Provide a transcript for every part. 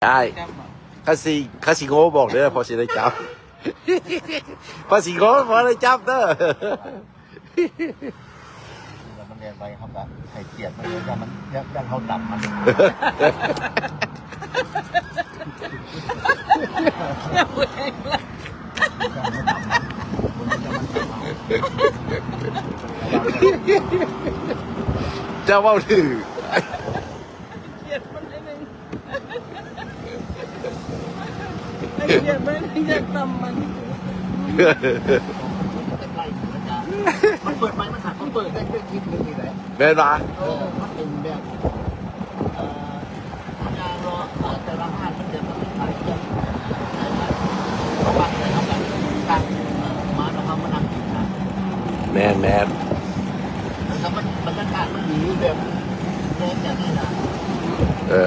ອ້າຍ ຄັນຊິ ຄັນຊິໂງ່ບອກເດີ ພໍຊິໄດ້ຈັບ ພໍຊິໂງ່ ພໍໄດ້ຈັບເດີ. ມັນແລ່ນໄປ ເຮົາກໍໃຫ້ກຽດມັນ ຢ້ານມັນ ຢ້ານ ຢ້ານເຮົາຕຳມັນ. ເຈົ້າເວົ້າຖືກ. ກຽດມັນໜ້ອຍໜຶ່ງ ກຽດມັນໜ້ອຍໜຶ່ງ ຢາກຕຳມັນ. ມັນເປີດໄປ ມັນຫາກມັນເປີດໄດ້ແຄ່ຄລິບໜຶ່ງນີ້ແຫຼະ ແມ່ນບໍ່? ເອີ ມັນເປັນແບບ ເອີ ເຮົາຍ່າງເລາະ ເອີ ແຕ່ລະຮ້ານມັນຈະມີຂາຍເຄື່ອງ ເຂົ້າວັດໄປ ເຮົາກໍຕັ້ງ ເອີ ມາແລ້ວເຮົາມານັ່ງກິນນະ. ແມ່ນໆ ແລ້ວມັນ ບັນຍາກາດມັນດີແບບ ແນວແບບນີ້ນະ. ເອີ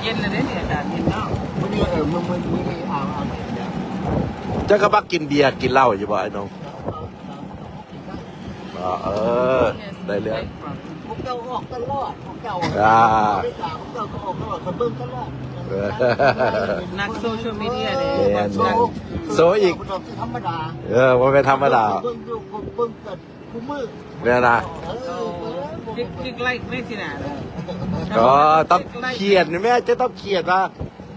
ເຢັນແລ້ວເດ້ນີ້ ອາກາດເຢັນເນາະ ມື້ນີ້. ເອີ ມື້ ມື້ ມື້ນີ້ ເອົາ ເອົາແບບ ເຈົ້າກໍມັກກິນເບຍ ກິນເຫຼົ້າຢູ່ບໍ່ ອ້າຍໜຸ່ມ? ເອີ ໄດ້ເລື່ອງ. ພວກເຈົ້າອອກຕະຫຼອດ ພວກເຈົ້າ ອ່າ ອາເມລິກາ ພວກເຈົ້າກໍອອກຕະຫຼອດ ຂ້ອຍເບິ່ງຕະຫຼອດ. ເອີ ນັກໂຊຊຽວມີເດຍເດ້. ແມ່ນໆ ໂຊ ໂຊອີກ ທຳມະດາ. ເອີ ບໍ່ແມ່ນທຳມະດາ ເບິ່ງຢູ່ ເບິ່ງກັນ ຄູ່ມື້ ແມ່ນລະ. ເອີ ເອີ ຄລິກ ຄລິກໄລ້ໄປຊິນະ. ເອີ ກໍຕ້ອງຂຽນແມ່ ຈະຕ້ອງຂຽນວ່າ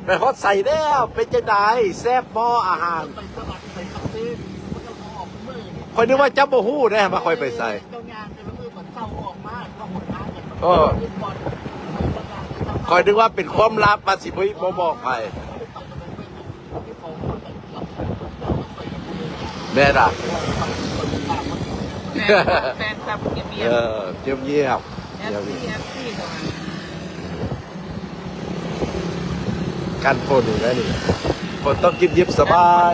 ໄປຮອດໃສແລ້ວ ເປັນຈັ່ງໃດ ແຊບບໍ່ອາຫານ? ໄປສະຫວັນ ໄປສະເປນ ເຂົາເຈົ້າກໍອອກມື້. ຂ້ອຍນຶກວ່າເຈົ້າບໍ່ຮູ້ເດ້ວ່າຂ້ອຍໄປໃສ. ເຈົ້າຍ່າງແຕ່ລະມື້ ບັດເຊົ້າອອກມາກໍຫົນທາງກັນ. ເອີ ຂ້ອຍນຶກວ່າເປັນຄວາມລັບ ວ່າຊິບໍ່ ບໍ່ບອກໃຜ. ແມ່ນລະ ແມ່ນ ແຟນຄລັບງຽບໆ ເອີ ງຽບໆ ງຽບໆ ເອັຟຊີ ເອັຟຊີ ເຂົ້າມາ. ກັນຝົນຢູ່ໄດ໋ນີ້ ຝົນຕົກງຽບໆ ສະບາຍ.